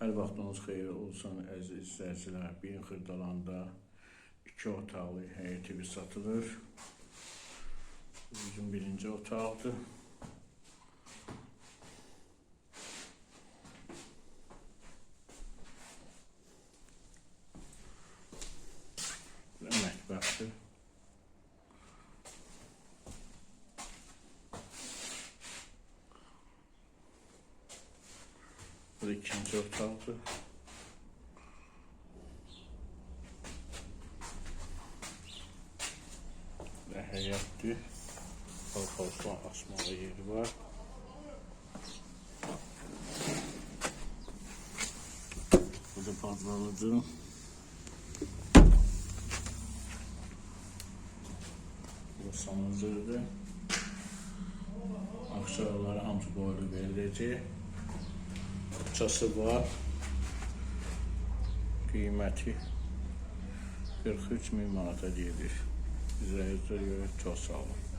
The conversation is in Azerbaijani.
Hər vaxtınız xeyir olsun əziz izləyicilər. Bir Xırdalanda 2 otaqlı həyət evi satılır. Bu bizim birinci otaqdır. Bu da mətbəxdir. Bu da ikinci otaqdır. Bu da həyətdir. Balkondan asmalı yeri var. Bu da fazlalıdır. Bu da sanuzeldir. Aksesuarları hamısı boylu veriləcək. Bağçası var. Qiyməti 43 min manata gedir. İzlədiyinizə görə çox sağ olun.